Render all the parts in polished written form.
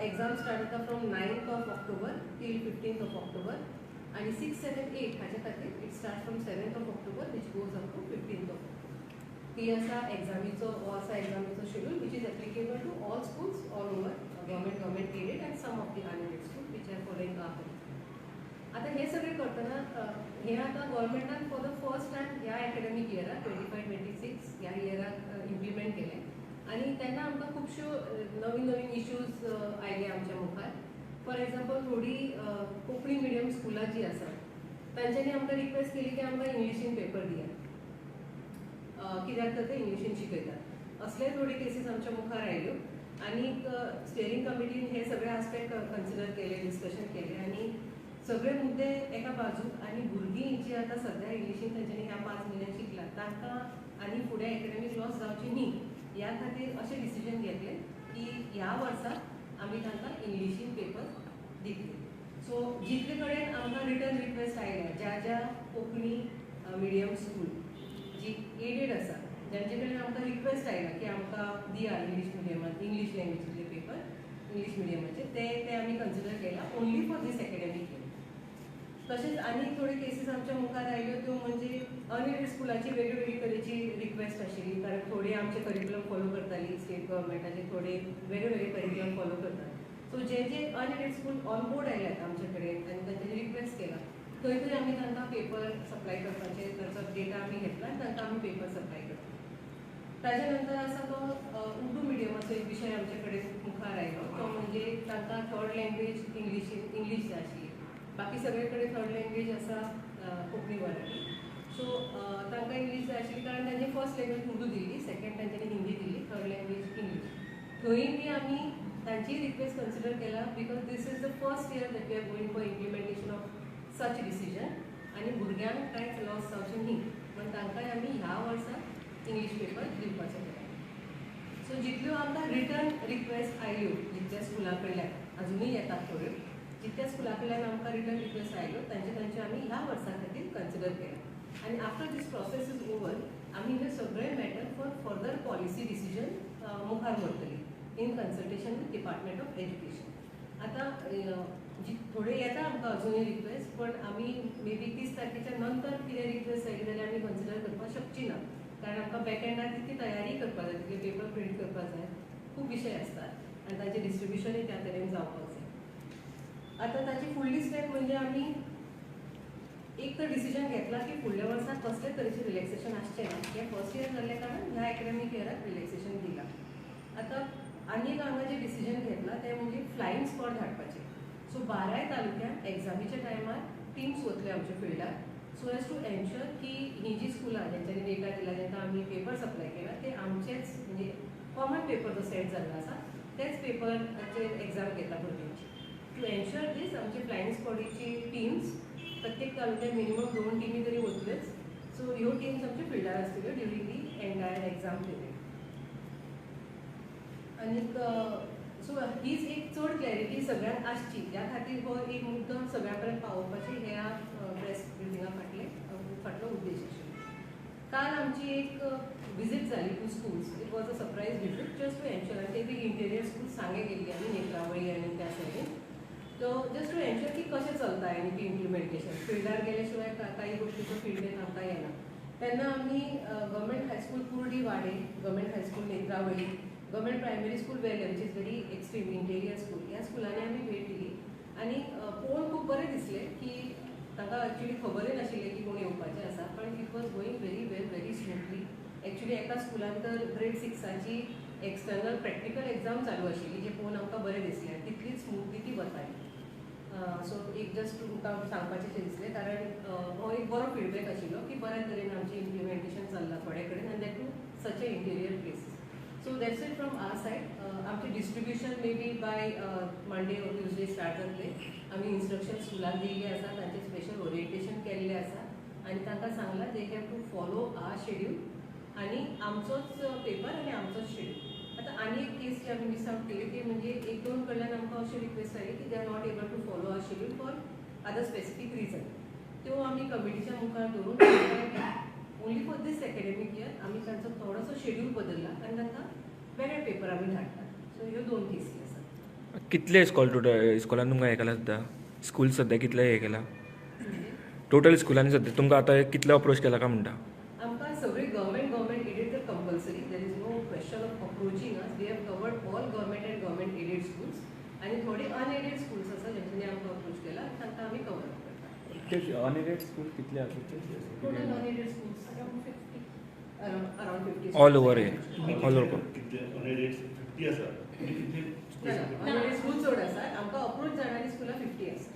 Exam start जाता from 9th of October till 15th of October आनी six, seven, eight हाच्या खातीर it start from 7th of October, which goes up to 15th of October. ही आसा एग्जामीचो, हो आसा एग्जामीचो schedule, which is applicable to all schools all over, government, government aided and some of the unaided school which are following our. आतां हें सगळें करतना हें आतां गव्हर्मेंटान for the first time ह्या एकॅडमीक इयराक, 25-26 ह्या इयराक इम्प्लिमेंट केलें आनी तेन्ना आमकां खुबश्यो नवीन नवीन इश्यूज आयले आमच्या मुखार. फॉर एग्जाम्पल, थोडी कोंकणी मिडियम स्कुलां जीं आसा, तांच्यांनी आमकां रिक्वेस्ट केली की आमकां इंग्लिशीन पेपर दियात, कित्याक तर ते इंग्लिशीन शिकयतात. असले थोडे केसीस आमच्या मुखार आयल्यो आनी स्टियरींग कमिटीन हे सगळे आस्पेक्ट कन्सिडर केले, डिस्कशन केलें आनी सगळे मुद्दे एका बाजूक आनी भुरगीं जी आतां सद्या इंग्लिशीन तांच्यांनी ह्या 5 म्हयन्याक शिकला, तांकां आनी फुडें एकॅडमीक लॉस जावची न्ही ह्या खातीर अशें डिसिजन घेतलें की ह्या वर्सा आमी तांकां इंग्लिशीन पेपर दितले. सो जितले कडेन आमकां रिटर्न रिक्वेस्ट आयल्या, ज्या ज्या कोंकणी मिडियम स्कूल जी एडेड आसा, जांचे कडेन आमकां रिक्वेस्ट आयला की आमकां दिया इंग्लीश मिडियमान, इंग्लीश लँग्वेजींतले पेपर इंग्लीश मिडियमाचे, ते ते आमी कन्सिडर केला only for this academic year. तशेंच आनी थोड्यो केसीस आमच्या मुखार आयल्यो, त्यो म्हणजे अनएडेड स्कुलाची वेगळी वेगळी तरेची रिक्वेस्ट आशिल्ली, कारण थोडी आमचे करिक्युलम फॉलो करताली स्टेट गव्हर्मेंटाचे, थोडे वेगळे वेगळे करिक्युलम फॉलो करतात. So J J unaided school on board आयल्यात आमचे कडेन आनी तांच्यांनी रिक्वेस्ट केला, थंय थंय आमी तांकां पेपर सप्लाय करपाचे, तांचो डेटा आमी घेतला आनी तांकां आमी पेपर सप्लाय करता. ताच्या नंतर आसा तो उर्दू मिडियमाचो एक विशय आमचे कडेन मुखार आयलो, तो म्हणजे तांकां थर्ड लँग्वेज इंग्लीश जाय आशिल्ली. बाकी सगळे कडेन थर्ड लँग्वेज आसा कोंकणी, मराठी. सो तांकां इंग्लीश जाय आशिल्ली, कारण तांची फर्स्ट लँग्वेज उर्दू दिल्ली, सेकंड तांच्यांनी हिंदी दिल्ली, थर्ड लँग्वेज इंग्लीश. थंय बी आमी तांची रिक्वेस्ट कन्सिडर केला, because this is the first year that we are going for implementation of such decision आनी भुरग्यांक कांयच लॉस जावचें न्ही म्हण तांकांय आमी ह्या वर्सा इंग्लीश पेपर दिवपाचें केलां. सो जितल्यो आमकां रिटर्न रिक्वेस्ट आयल्यो, जितल्या स्कुला कडल्यान, अजुनूय येतात थोड्यो, जितल्या स्कुला कडल्यान आमकां रिटर्न रिक्वेस्ट आयल्यो, तांचे तांचे आमी ह्या वर्सा खातीर कन्सिडर केला आनी after this process is over, आमी हे सगळे matter for further policy decision मुखार व्हरतली in consultation with Department of Education. आतां जी थोडे येता आमकां अजुनूय रिक्वेस्ट, पण आमी मे बी 30 तारखेच्या नंतर कितें रिक्वेस्ट आयली जाल्यार आमी कन्सिडर करपाक शकची ना, कारण आमकां बॅक एंडार तितली तयारी करपाक जाय, तितले पेपर प्रिंट करपाक जाय, खूब विशय आसतात आनी ताचें डिस्ट्रिब्युशनूय त्या तरेन जावपाक जाय. आतां ताची फुडली स्टेप म्हणजे आमी एक तर डिसिजन घेतला की फुडल्या वर्सा कसले तरेचें रिलॅक्सेशन आसचें ना. हें फर्स्ट इयर जाल्ल्या कारणान ह्या एकॅडमीक इयराक रिलॅक्सेशन दिलां. आतां आनी एक हांगा जें डिसिजन घेतलां तें म्हणजे फ्लायींग स्क्वॉड धाडपाचें. सो बाराय तालुक्यांत एग्जामीच्या टायमार टिम्स वतल्यो आमच्या फिल्डार, सो एज टू एन्श्योर की ही जी स्कुलां ज्यांच्यांनी डेटा दिला, जांकां आमी पेपर सप्लाय केला, ते आमचेच, म्हणजे कॉमन पेपर जो सेट जाल्लो आसा, तेच पेपराचेर एग्जाम घेता भुरग्यांची. टू एन्श्योर दीस, आमचे फ्लायींग स्क्वॉडीची टिम्स प्रत्येक तालुक्यात मिनिमम दोन टिमी तरी वतल्योच. सो ह्यो टिम्स आमच्या फिल्डार आसतल्यो during the entire exam period. आनीक सो हीच एक चड क्लॅरिटी सगळ्यांक आसची ह्या खातीर हो एक मुद्दो सगळ्यां पर्यंत पावोवपाची ह्या प्रेस ब्रिफिंगा फाटलो उद्देश आशिल्लो. काल आमची एक विजीट जाली to schools. It was a surprise visit just to ensure, आनी ते बी इंटेरियर स्कूल, सांगे गेल्ली आमी, नेत्रावळी आनी त्या सायडीन. सो जस्ट टू एन्श्योर की कशें चलता एनईपी इम्प्लिमेंटेशन, फिल्डार गेले शिवाय काही गोष्टीचो फिडबॅक आमकां येना. तेन्ना आमी government high school Kurdi Wade, government high school Netravali, government primary school Velim, which is very extreme interior school, ह्या स्कुलांनी आमी भेट दिली आनी पळोवन खूब बरें दिसलें की तांकां एक्चुली खबरय नाशिल्लें की कोण येवपाचें आसा, पण it was going very well, very smoothly. Actually एका स्कुलान तर ग्रेड सिक्साची एक्सटर्नल प्रॅक्टिकल एक्झाम चालू आशिल्ली, जें पळोवन आमकां बरें दिसलें आनी तितलीच स्मुथली ती वताली. सो एक जस्ट तुमकां सांगपाचें दिसलें, कारण हो एक बरो फिडबॅक आशिल्लो की बऱ्या तरेन आमचें इम्प्लिमेंटेशन चल्लां थोडे कडेन आनी that too such a interior places. So that's it from our side. आमचें distribution maybe by Monday or Tuesday start जातलें. आमी इन्स्ट्रक्शन स्कुलाक दिल्ली आसा, तांचें स्पेशल ओरिएंटेशन केल्लें आसा आनी तांकां सांगलां they have to follow our schedule आनी आमचोच पेपर आनी आमचोच शेड्यूल. आतां आनी एक केस जी आमी मिस आवट केली, ती म्हणजे एक दोन कडल्यान आमकां अशी रिक्वेस्ट आयली की they are not able to follow our schedule for other specific reason. त्यो आमी कमिटीच्या मुखार दवरून only for this academic year आमी तांचो थोडोसो शेड्यूल बदलला आनी तांकां वेगळे पेपर आमी धाडटात. सो ह्यो दोन केसी आसात. कितले इस्कॉल टोटल इस्कॉलान तुमकां हें केलां सद्या स्कूल सद्या कितले हें केलां टोटल स्कुलांनी सद्या तुमकां आतां कितले अप्रोच केला काय म्हणटा? आमकां सगळी गव्हर्मेंट एडेड तर compulsory, there is no question of approaching us. We have covered all government and government aided schools आनी थोडे अनएडेड स्कूल्स आसा जेंच्यांनी आमकां अप्रोच केला, तांकां आमी कवर अप करता. ते अनएडेड स्कूल कितले आसा? Total unaided schools around 50. Around 50. All over हे ऑल ओवर कितले अनएडेड 50 आसा? कितले? अनएडेड स्कूल चड आसा, आमकां अप्रोच जाणारी स्कुलां 50 आसा.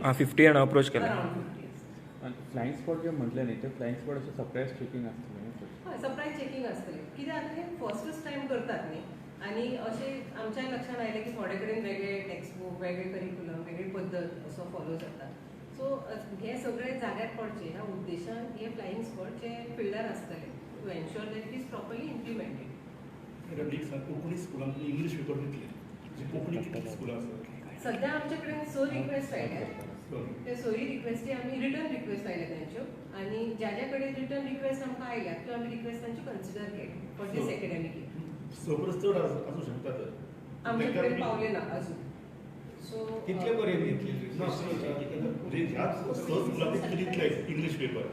आं 50 जाणां अप्रोच केला. अरावंड 50 आसा. आनी फ्लायंग स्पॉट जे म्हटलें न्ही, ते फ्लायंग स्पॉट अशें सरप्रायज चॅकिंग आसतलें न्ही? हय, सरप्रायज चॅकिंग आसतलें. कित्याक आतां हें फर्स्टूच टायम करतात न्ही, आनी अशें आमच्याय लक्षांत आयलें की थोडे कडेन वेगळे टॅक्स्ट बूक, वेगळे करिकुलम, वेगळी पद्दत असो फॉलो जाता. सो हे सगळे जाग्यार पडचे ह्या उद्देशान हे फ्लायिंग स्क्वॉड जे फिल्डार आसतले to ensure that it is properly implemented. Madam एक सांग, कोंकणी स्कुलांत इंग्लीश पेपर दितले, म्हणजे कोंकणी कितली स्कुलां आसा सद्या? आमचे कडेन 6 रिक्वेस्ट आयल्या. ते 6 रिक्वेस्टी आमी रिटर्न रिक्वेस्ट आयल्या तांच्यो, आनी ज्या ज्या कडेन रिटर्न रिक्वेस्ट आमकां आयल्या त्यो आमी रिक्वेस्ट तांच्यो कन्सिडर केल्या फॉर these academic year. 6 परस चड आसूं शकता तर आमचे कडेन पावले ना अजून. सो कितले पर्यंत घेतली? ना, म्हणजे ह्याच 6 स्कुलां कितले दितले English paper?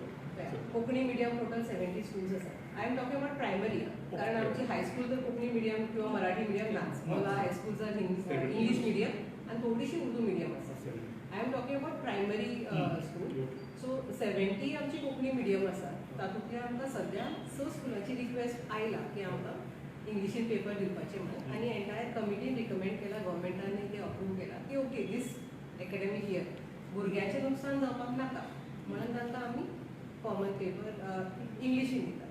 Konkani medium total 70 schools आसा. I am talking about primary, कारण आमची हायस्कूल तर कोंकणी मिडियम किंवा मराठी मिडियम नाच. मला हायस्कूल जर इंग्लीश मिडियम आनी थोडीशी उर्दू मिडियम आसा. I am talking about primary school. So 70 आमची कोंकणी मिडियम आसा, तातूंतल्या आमकां सद्या 6 स्कुलाची रिक्वेस्ट आयला की आमकां इंग्लिशीन पेपर दिवपाचे म्हणून, आनी एंटायर कमिटीन रिकमेंड केला, गव्हर्मेंटान ते अप्रूव केला की ओके these academic year भुरग्यांचें नुकसान जावपाक नाका म्हणून तांकां आमी कॉमन पेपर इंग्लिशीन दिता.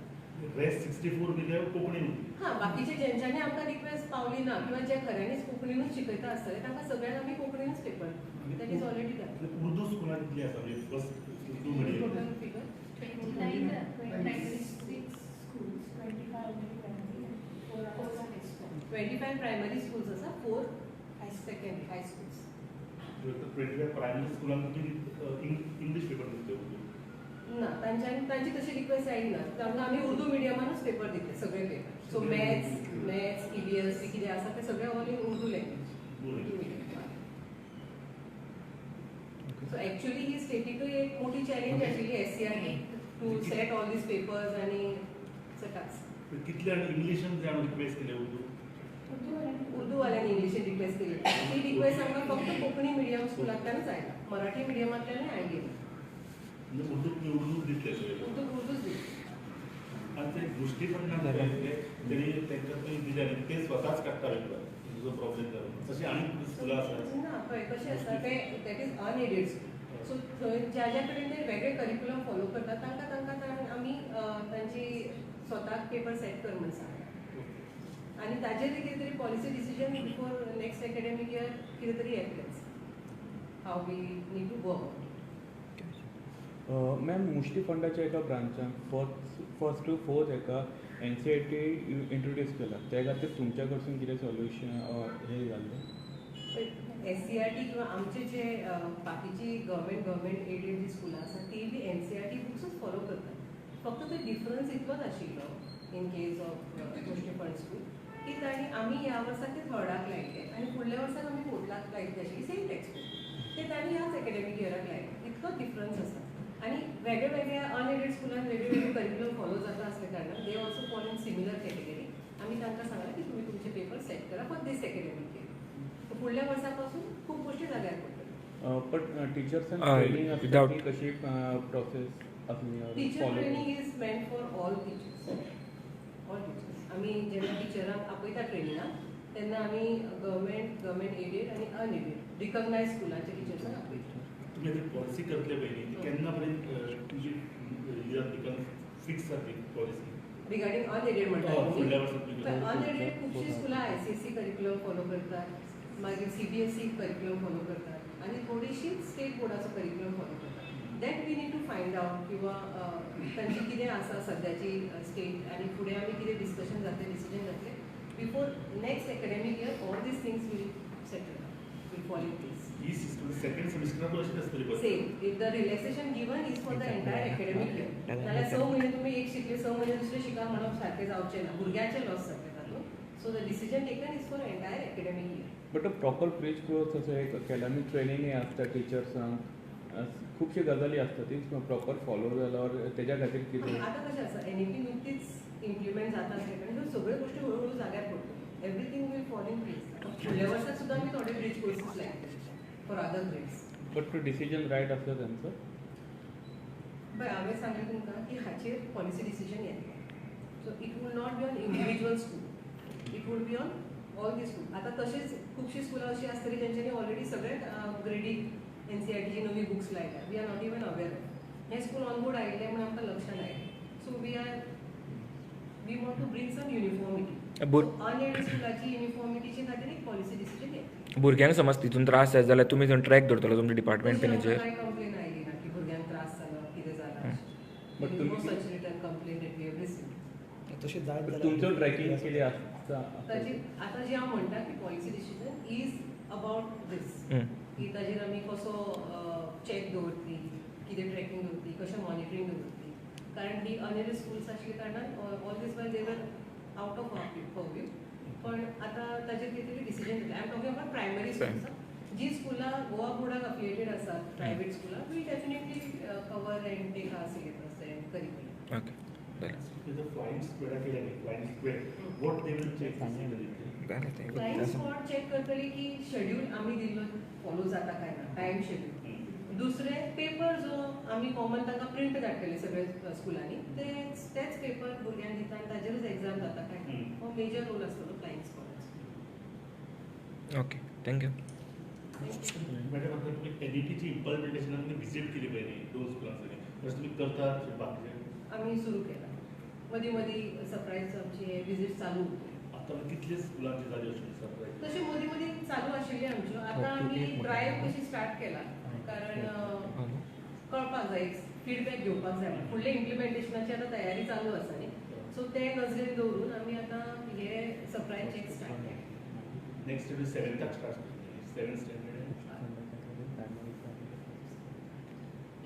रेस्ट 64 दिले कोंकणी. हां, बाकीचे जेंच्यांनी आमकां रिक्वेस्ट पावली ना किंवा जे खऱ्यांनीच कोंकणीनूच शिकयता आसतले तांकां सगळ्यांक आमी कोंकणीनूच paper, that is already done. Urdu स्कुलां कितली आसा म्हणजे first Urdu medium? Total figure 29 primary 6 schools, 25 only primary and 4 high school. 25 primary schools आसा, 4 सेकंडरी हाय स्कूल्स. 25 प्रायमरी स्कुलांत तुमी इंग्लीश पेपर दितले उर्दू? ना, तांच्यानी तांची तशी रिक्वेस्ट आयली ना. तांकां आमी उर्दू मिडियमानूच पेपर दितले सगळे paper. So maths EVS बी कितें आसा ते सगळे all in Urdu language, Urdu medium. So actually ही स्टेटीकूय एक मोठी चॅलेंज आशिल्ली SCERT to set all these papers आनी it's a task. कितले जाण इंग्लिशान जाण रिक्वेस्ट केले उर्दू? उर्दूवाल्यांनी इंग्लिशीन रिक्वेस्ट केली. ती रिक्वेस्ट आमकां फक्त कोंकणी मिडियम स्कुलांतल्यानूच आयला, मराठी मिडियमांतल्यानूय आयली ना. म्हणजे उर्दू उर्दू दितले सगळे? उर्दू उर्दूच दितले. आनी ते मुश्टी फंडान तेणी तांकां तुमी दिले आनी ते स्वताच काडटा पेपर, तुजो प्रॉब्लेम जालो तशी आनी स्कुलां आसा? ना, पळय कशें आसा तें, that is unaided school. So थंय ज्या ज्या कडेन ते वेगळे करिकुलम फॉलो करतात तांकां तांकां आमी तांची स्वताक पेपर सेट कर म्हूण सांगता, आनी ताजेर कितें तरी policy decision before next academic year कितें तरी येतलेंच, how we need to go about. Ma'am, मुश्टी फंडाच्या एका ब्रांचान फर्स्ट टू फोर्थ एका NCERT introduce केला, त्या खातीर तुमच्या कडसून कितें सोल्युशन हें जाल्लें? SCERT किंवा आमचे जे बाकीची गव्हर्मेंट एडेड जी स्कुलां आसा ती बी NCERT बुक्सूच फॉलो करतात. फक्त तो डिफरन्स इतलोच आशिल्लो in case of Mushti fund school की तांणी आमी ह्या वर्साक ते थर्डाक लायले आनी फुडल्या वर्साक आमी फोर्थाक लायतले आशिल्ली सेम टेक्स्ट बूक, ते तांणी ह्याच एकेडमीक इयराक लायले. इतलो डिफरन्स आसा आनी वेगळे वेगळ्या अनएडेड स्कुलान वेगळे वेगळे करिकुलम फॉलो जाता आसल्या कारणान they also fall in similar category. आमी तांकां सांगलां की तुमी तुमचे पेपर सेट करा फॉर these academic year. फुडल्या वर्सा पासून खूब गोश्टी जाग्यार पडटल्यो. बट टिचर्सान ट्रेनिंग आसता ती कशी प्रोसेस आसली? Teacher training is meant for all teachers, all teachers. आमी जेन्ना टिचरांक आपयता ट्रेनिंगाक तेन्ना आमी गव्हर्मेंट एडेड आनी अनएडेड रिकॉग्नायज स्कुलांच्या टिचर्सांक आपयता. तुमी आतां पॉलिसी करतले पयलीं ती केन्ना पर्यंत तुजी फिक्स जातली पॉलिसी रिगार्डींग अनएडेड म्हणटा? फुडल्या वर्सा अनएडेड खुबशीं स्कुलां ICSE curriculum follow करतात, मागीर CBSE curriculum follow करतात आनी थोडीशी स्टेट बोर्डाचो करिकुलम फॉलो करतात. That we need to find out किंवा तांची कितें आसा सद्याची स्टेट आनी फुडें आमी कितें डिस्कशन जातलें, डिसिजन जातलें before next academic year. All these things will settle, will fall in place. He system second सेमिस्टराक अशीच आसतली? Same, if the relaxation given is for the entire academic year. नाल्यार 6 म्हयने तुमी एक शिकले, 6 म्हयने दुसरे शिका म्हणप सारकें जावचें ना, भुरग्यांचें लॉस जातलें तातूंत. So the decision taken is for entire academic year. But proper bridge course असो एक केला आमी, ट्रेनिंगय आसता टिचर्सांक, खुबश्यो गजाली आसता ती प्रॉपर फॉलो जाल्यार तेज्या खातीर कितें? आतां कशें आसा, एनईपी नुकतीच इम्प्लिमेंट जाता आसले कारणान ह्यो सगळ्यो गोश्टी हळू हळू जाग्यार पडटल्यो. Everything will fall in place. फुडल्या वर्सा सुद्दां आमी थोडे ब्रिज कोर्सीस लायतले फॉर अदर ग्रेड्स. बट तो डिसिजन रायट आसलो तेंचो? पळय, हांवें सांगलें तुमकां की हाचेर पॉलिसी डिसिजन येतलें. So it will not be on individual school, it will be on all the school. आतां तशेंच खुबशीं स्कुलां अशीं आसतलीं जेंच्यांनी ऑलरेडी सगळे ग्रेडीक एनसीईआरटीची नवी बुक्स लायल्या. We are not even aware. हें स्कूल ऑन बोर्ड आयिल्लें म्हूण आमकां लक्षांत आयलें. So we want to bring some uniformity. Unaided स्कुलाची युनिफॉर्मिटीचे खातीर एक पॉलिसी डिसिजन येतलें. भुरग्यांक समज तितून त्रास जायत जाल्यार तुमी थंय ट्रॅक दवरतलो तुमच्या डिपार्टमेंट पेनाचेर? कांय कंप्लेन आयली ना की भुरग्यांक त्रास जालो, कितें जाला. But no तुमी such written complaint that we have received. तशें जायत जाल्यार तुमचो ट्रॅकिंग कितें आसता? ताजी आतां जी हांव म्हणटा की policy decision is about this, की ताजेर आमी कसो चॅक दवरतली, कितें ट्रॅकिंग दवरतली, कशें मॉनिटरींग दवरतली. कारण ही अनएडेड स्कुल्स आशिल्ल्या कारणान all this while they were out of our purview. पण आतां ताजेर कितें तरी डिसिजन घेतलें. I am talking about primary schools. जी स्कुलां गोवा बोर्डाक अफिलिएटेड आसात, प्रायवेट स्कुलां, we definitely cover and take our syllabus and curriculum. Okay, जालें. फ्लायंग स्क्वॅडा केल्या न्ही, flying squad, what they will check? जालें तें. फ्लायंग स्क्वॉड चॅक करतली की शेड्यूल आमी दिल्लो फॉलो जाता काय ना, टायम शेड्यूल. दुसरें, पेपर जो आमी कॉमन तांकां प्रिंट धाडटले सगळे स्कुलांनी, तेच पेपर भुरग्यांक दिता आनी ताजेरूच एग्जाम जाता काय ना, हो मेजर रोल आसतलो फ्लायंग स्क्वॉडाचो. Okay, thank you. Madam, आतां तुमी एनईपीची इम्प्लिमेंटेशनान तुमी विजीट केली पळय न्ही दोन स्कुलांनी, तशें तुमी करतात बाकीचे? आमी सुरू केला, मदीं मदीं सरप्रायज आमची विजीट चालू उरतली. आतां कितले स्कुलांची जाली अशी सरप्रायज? तशें मदीं मदीं चालू आशिल्ली आमच्यो. आतां आमी ड्रायव्ह कशी स्टार्ट केला, कारण कळपाक जाय, फिडबॅक घेवपाक जाय. फुडले इम्प्लिमेंटेशनाची आतां तयारी चालू आसा न्ही, सो ते नजरेन दवरून आमी आतां हे सरप्रायज चॅक स्टार्ट केले. नेक्स्ट इयर सेवन्थाक स्टार्ट, सेवन्थ स्टँडर्ड.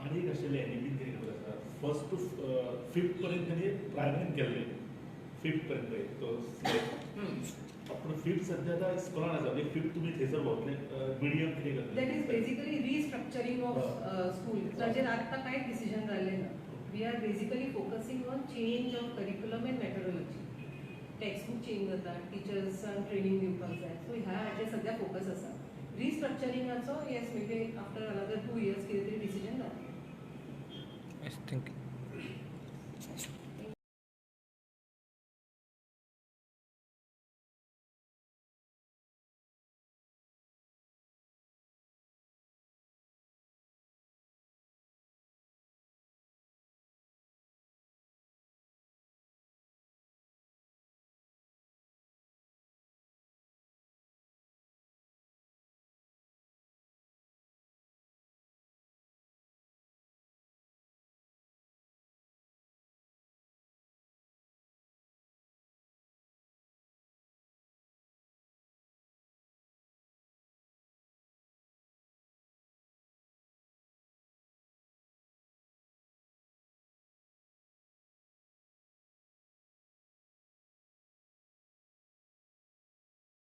आनी एक आशिल्लें एनईपीन कितें खबर आसा, फर्स्ट टू फिफ्थ पर्यंत तांणी प्रायमरीन केल्लें, फिफ्थ पर्यंत पळय तो स्लॅब. पूण फिफ्थ सद्या आतां स्कुलान आसा, म्हणजे फिफ्थ तुमी थंयसर भोंवतले, मिडियम कितें करतले? That is basically restructuring of school. ताजेर आतां कांयच डिसिजन जाल्लें ना. We are basically focusing on change of curriculum and methodology. Textbook change जाता, टिचर्सांक ट्रेनींग दिवपाक जाय. सो ह्या हाचेर सद्या फोकस आसा. रिस्ट्रक्चरिंगाचो yes, maybe after another 2 years कितें तरी डिसिजन जातलें. Yes, thank you.